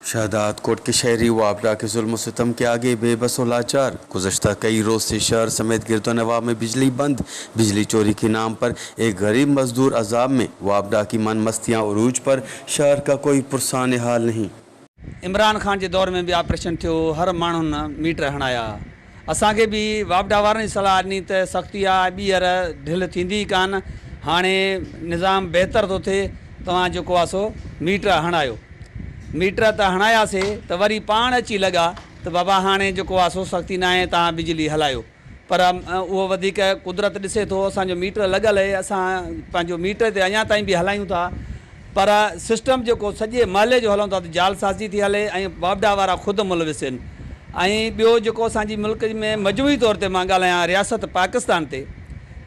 शहदादकोट के शहरी वापडा के जुल्म सितम के आगे बेबस और लाचार। गुज़श्ता कई रोज़ से शहर समेत गिरदोनवा में बिजली बंद। बिजली चोरी के नाम पर एक गरीब मजदूर अजाब में। वापडा की मन मस्तियाँ उरूज पर, शहर का कोई पुरसान हाल नहीं। इमरान खान जे दौर में बि ऑपरेशन थियो, हर माण्हुनि मीटर हणाया। असांखे बि वापडा वारनि सलाह ॾिनी त सख़्ती आहे, ॿीहर ढिल थींदी ई कान, हाणे निज़ाम बहितर थो थिए, तव्हां जेको आहे सो मीटर हणायो। मीटर त हणायासीं त वरी पाण अची लॻा त बाबा हाणे जेको आहे सो सख़्ती न आहे, तव्हां बिजली हलायो। पर उहो वधीक कुदरत ॾिसे थो, असांजो मीटर लॻल आहे, असां पंहिंजो मीटर ते अञा ताईं बि हलायूं था, पर सिस्टम जेको सॼे महले जो हलूं था त जालसाज़ी थी हले ऐं वापडा वारा ख़ुदि मुलविस आहिनि। ऐं ॿियो जेको असांजी मुल्क में मजमूई तौर ते मां ॻाल्हायां रियासत पाकिस्तान ते,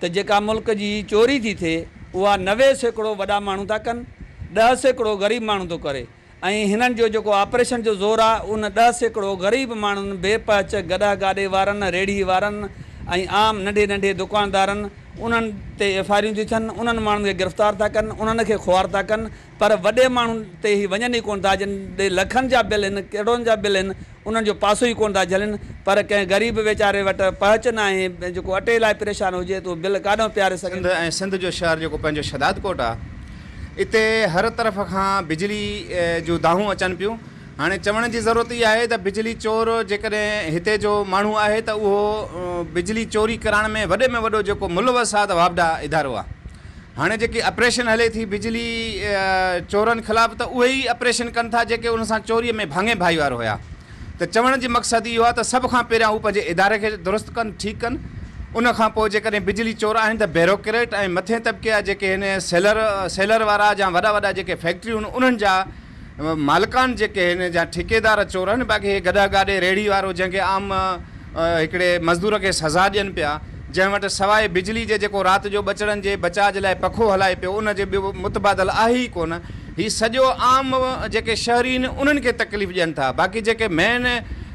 त जेका मुल्क जी चोरी थी थिए उहा 90% वॾा माण्हू था कनि, 10% ग़रीब माण्हू थो करे। ऐं हिननि जो जेको ऑपरेशन जो ज़ोर आहे उन 10% ग़रीब माण्हुनि, बेपहच गॾह गाॾे वारनि, रेढ़ी वारनि ऐं आम नंढे नंढे दुकानदारनि, उन्हनि ते एफ I आरियूं थी थियनि, उन्हनि माण्हुनि खे गिरफ़्तार था कनि, उन्हनि खे ख़ुआर था कनि, पर वॾे माण्हुनि ते ही वञनि ई कोन था, जिन ॾे लखनि जा बिल आहिनि, करोड़नि जा बिल आहिनि, उन्हनि जो पासो ई कोन था झलनि। पर कंहिं ग़रीब वीचारे वटि पहुच न आहे, जेको अटे लाइ परेशान हुजे त उहो बिल काॾां पीआरे सघे। सिंध ऐं सिंध जो शहर जेको पंहिंजो शहदादकोट आहे, इते हर तरफ़ खां बिजली जूं दाहूं अचनि पियूं। हाणे चवण जी ज़रूरत इहा आहे त बिजली चोर जेकॾहिं हिते जो माण्हू आहे त उहो बिजली चोरी कराइण में वॾे में वॾो जेको मुलवस आहे त वापडा इदारो आहे। हाणे जेकी ऑपरेशन हले थी बिजली चोरनि ख़िलाफ़ त उहे ई ऑपरेशन कनि था जेके उन सां चोरीअ में भाङे भाईवार हुया। त चवण जी मक़सदु इहो आहे त सभ खां पहिरियां हू पंहिंजे इदारे खे दुरुस्त कनि, ठीकु कनि। उन खां पोइ जेकॾहिं बिजली चोर आहिनि त ब्यूरोक्रेट ऐं मथे तबिके जा जेके आहिनि सेलर वारा या वॾा वॾा जेके फैक्ट्रियूं आहिनि उन्हनि जा मालिकान जेके आहिनि या ठेकेदार चोर आहिनि। बाक़ी हे गॾह गाॾे रेढ़ी वारो जंहिंखे आम हिकिड़े मज़दूर खे सज़ा ॾियनि पिया, जंहिं वटि सवाइ बिजली जे जेको राति जो ॿचड़नि जे बचाव जे लाइ पखो हलाए पियो, उन जे ॿियो मुतबादल आहे ई कोन। ही सॼो आम जेके शहरी आहिनि उन्हनि खे तकलीफ़ ॾियनि था। बाक़ी जेके मेन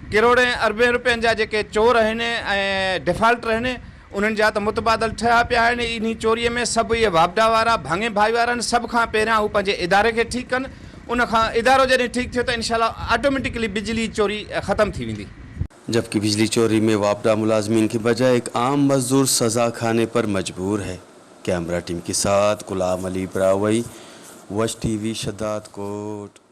करोड़े अरबे रुपयनि जा जेके चोर आहिनि ऐं डिफॉल्टर आहिनि उन्हनि जा त मुतबादल ठहिया पिया आहिनि। इन चोरीअ में सभु इहे वापडा वारा भाङे भाईवार आहिनि। सभ खां पहिरियां हू पंहिंजे इदारे खे ठीकु कनि, उन खां इदारो जॾहिं ठीकु थियो त इंशाअल्लाह ऑटोमेटिकली बिजली चोरी ख़त्म थी वेंदी। जबकि बिजली चोरी में वापडा मुलाजमीन की बजाय एक आम मजदूर सज़ा खाने पर मजबूर है। कैमरा टीम के साथ गुलाम अली ब्रावई, वश टीवी, शहदादकोट।